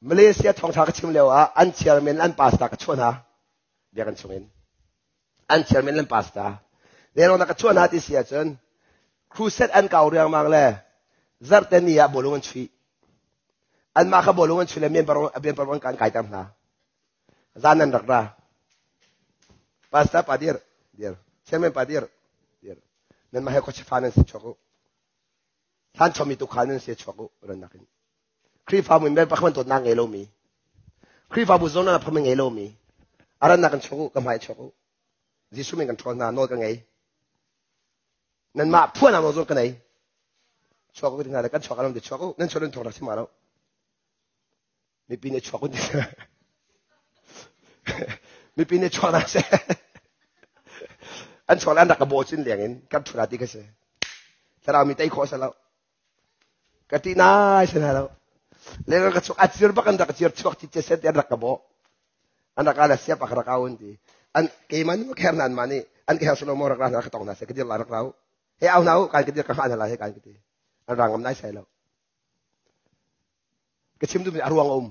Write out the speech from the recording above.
Malaysia thawngtha ka chim lio ah an chairman an pastor ka chuah hna. Biakinn chungin. An chairman an pastor. Lelo na ka chuah hna ti si ahcun crusade an kau riangmang le zarte ni ah bawlung an chuih. Anmah kha bawlung an chuih le mian par kan kaiter hna. Zan an rak ra. Pastor pa dir, dir. Chairman pa dir, dir. Nan mah he khuachifa nan si chuak u. Hlan chomi tu kha nan si chuak u ran nakin. Khrihfabu in pakhat dawtnak ngei lomi Khrihfabu zawn ah pham ngei lomi a rannak kan chuak u ka hmai chuak u Jesuh min kan ṭhawl hna nawl ka ngei nanmah phuan nawl zong ka nei chuak u ti hna le kan chuak alom ti chuak u nan chuak nan thawng rak chim lo mipi nih chuak u ti mipi nih chuak na seh an chuak le an rak ka baw cin leng in kan ṭhula ti ka si thlarau mi tei khawh sa lo Ka ti nai se hna lo. Le ka chuak a cir bak an rak cir chuak ci set an rak ka bawh. An rak ala siap ak rak aun ti. An keimah nu kher nan ma nih an ka her selo mo rak ra ka tong na se ka dir la rak rau. He au na u kan ka dir ka hna la he kan ka ti. An rangam nai sai lo. Ka chim duhmi a ruang a um.